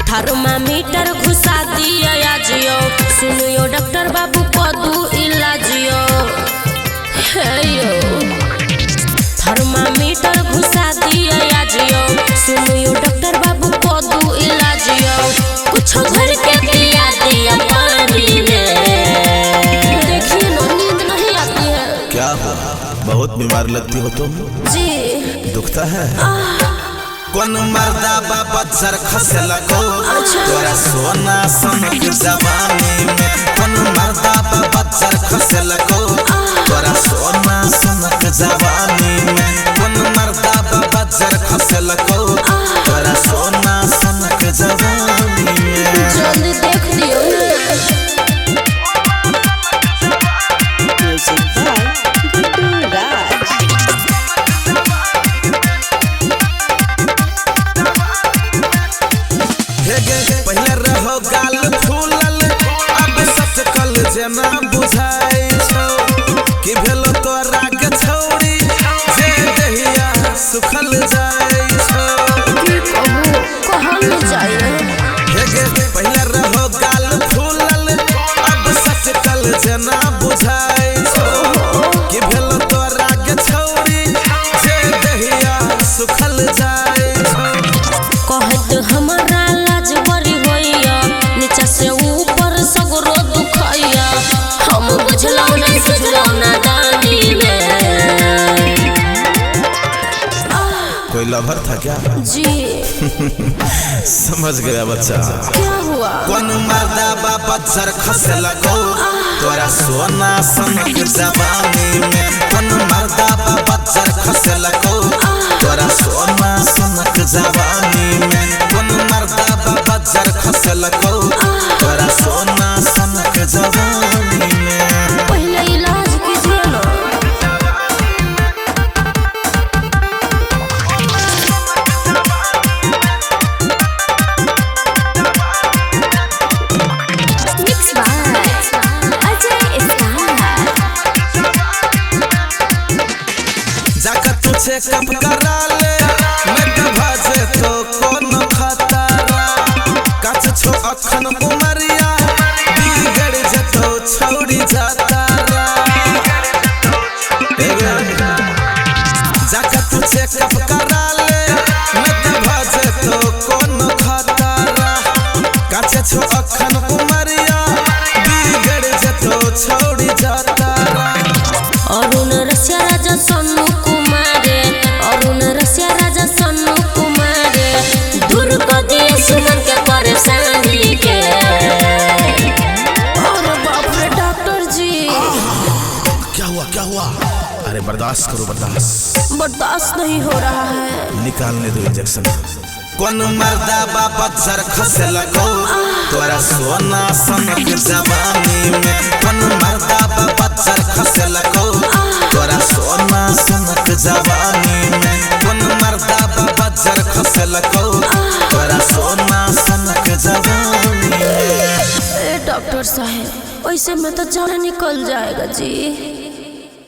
Thermometer घुसा दिया जियो, सुनियो डॉक्टर बाबू कदू इलाजियो। हे यो थर्मामीटर घुसा दिया जियो, सुनियो डॉक्टर बाबू कदू इलाजियो। कुछ घर के पिया दिया पानी में, देखिए ना नींद नहीं आती है। क्या हुआ, बहुत बीमार लगती हो तुम? जी। दुखता है? कौन मर्दा बाबा जर खसलको तोरा सोना सनक जवानी में। कौन मर्दा बाबा जर खसलको तोरा सोना सनक जवानी में। कौन मर्दा बाबा जर खसलको तोरा सोना सनक जवानी में। जल्दी देख लियो ना। Music by Guddu Raj. पहले रहो गाल फूलल, अब सटकल जेना बुझाई छौ। कि भेलो तोरा के छौरी जे दहिया सुखल जाय छौ। की कहू, कहल जाय। पहले रहो गाल फूलल, अब सटकल जेना बुझाई छौ। कि भेलो तोरा के छौरी जे दहिया सुखल जाय छौ। कहत हमरा लाज बड़ी होइया, नीचा से ऊपर सगरो दुखाइया। हम बुझलौ ना सुझलौ ना दानी में। कोई लवर था क्या? जी। समझ गया बच्चा। क्या हुआ? कौन मर्दा बाबा जर खसलको तोरा सोना सनक जवानी में। कौन मर्दा बाबा जर खसलको तोरा सोना सनक जवानी में। कौन मर्दा बाबा जर खसलको तोरा सोना सनक जवानी में। पहले इलाज कीजिए ना। Mix by Ajay star. जाकर तू चेकअप करा ले, मैं तो भाजे तो कौन खतरा। काच छो अखन उमरिया बिगड़ जतो छौड़ी जातारा। जाकर तू चेकअप करा ले, मैं तो भाजे तो कौन खतरा। काच छो अखन उमरिया बिगड़ जतो छौड़ी जातारा। अरुण रसिया राजा सन्नू कुमारे, अरुण रसिया राजा सन्नू कुमारे, दूर कर दिए सुमन के परेशानी के। अरे बाप रे डॉक्टर जी। क्या हुआ, क्या हुआ? अरे बर्दाश्त करो, बर्दाश्त। बर्दाश्त नहीं हो रहा है। निकालने दो इंजेक्शन। कौन मर्दा बाबा जर खसलको तोरा सोना सनक जवानी में। कौन मर्दा बाबा जर खसलको तोरा सोना सनक जवानी में। कौन मर्दा बाबा जर खसलको तोरा सोना सनक जवानी में। ए डॉक्टर साहब, ऐसे में तो जान निकल जाएगा जी।